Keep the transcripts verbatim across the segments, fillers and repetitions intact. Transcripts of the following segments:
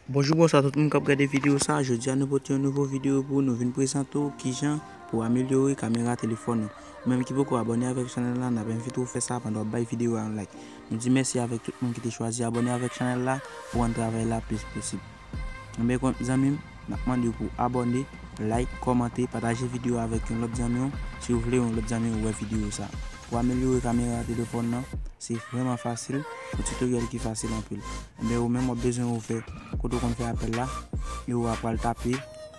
Bonjou, bonswa tout moun k ap gade videyo sa. Jodi a nou pote yon nouvo videyo pou nou vin prezante w kijan pou amelyore kamera telefòn ou. Ou menm ki poko abòne avèk chanèl la, n ap envite w fè sa pandan w ap bay videyo a yon like. Nou di mèsi avèk tout moun ki te chwazi abòne avèk chanèl la pou rann travay la plis posib. Enben, zanmi m, n ap mande w pou abòne, like, kòmante, pataje videyo avèk yon lòt zanmi w si w vle yon lòt zanmi w wè videyo sa. Pou amelyore kamera telefòn nan, se vrèman fasil, yon tutoriel ki fasil anpil. Enben, ou menm w ap bezwen ouvè kote w konn fè apèl la, e w ap pral tape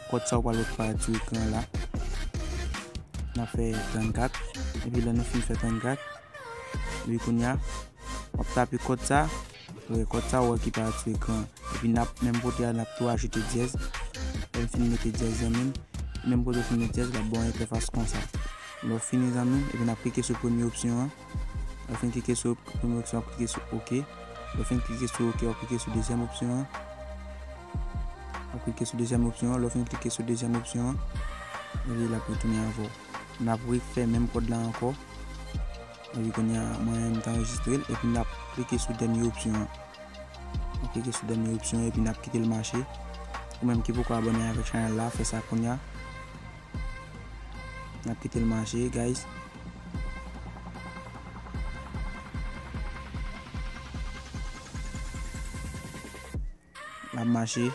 kòd sa w pral wè ki parèt sou ekran la. N ap fè trannkat, epi lè nou fin fè trannkat, epi kounye a, w ap tape kòd sa, wè kòd sa w wè ki parèt sou ekran. Epi n ap, menm kote a, n ap tou ajoute dyèz. Lè m fin mete dyèz, zanmi m, menm kote w fin mete dyèz, l ap ba w entèfas konsa. Lè w fini, zanmi m, epi n ap klike sou premye opsyon an. Lè w fin klike sou premye opsyon, w ap klike sou OK. Lè w fin klike sou OK, w ap klike sou dezyèm opsyon an. W ap klike sou dezyèm opsyon an. Lè w fin klike sou dezyèm opsyon an, epi l ap retounen avè w. N ap refè menm kòd la ankò. Epi kounye a, mwen menm, m t anrejistre l, epi n ap klike sou dènye opsyon an. N ap klike sou dènye opsyon an, epi n ap kite l mache. Ou menm ki poko abòne avèk chanèl la, fè sa kounye a. N ap kite l mache, guys. L ap mache.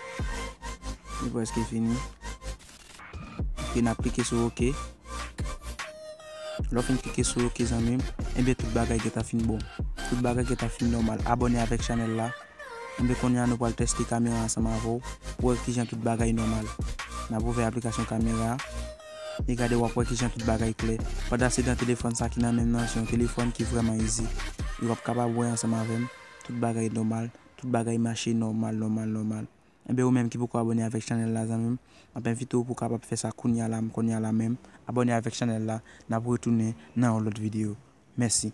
Li prèske fini. Ok, n ap klike sou OK. Lè w fin klike sou OK, zanmi m, enben, tout bagay gentan fin bon. Tout bagay gentan fin nòmal. Abòne avèk chanèl la. Enben, kounye a, nou pral tèste kamera ansanm avè w pou wè kijan tout bagay nòmal. N ap ouvè aplikasyon kamera a. E gade, w ap wè kijan tout bagay klè. Pandan se dan telefòn sa ki nan men m nan, se yon telefòn ki vrèman izi. E w ap kapab wè ansanm avè m, tout bagay nòmal, tout bagay mache nòmal, nòmal, nòmal. Enben, ou menm ki poko abòne avèk chanèl la, zanmi m, m ap envite w pou w kapab fè sa kounye a la, kounye a la menm. Abòne avèk chanèl la, n ap retounen nan yon lòt videyo. Mèsi.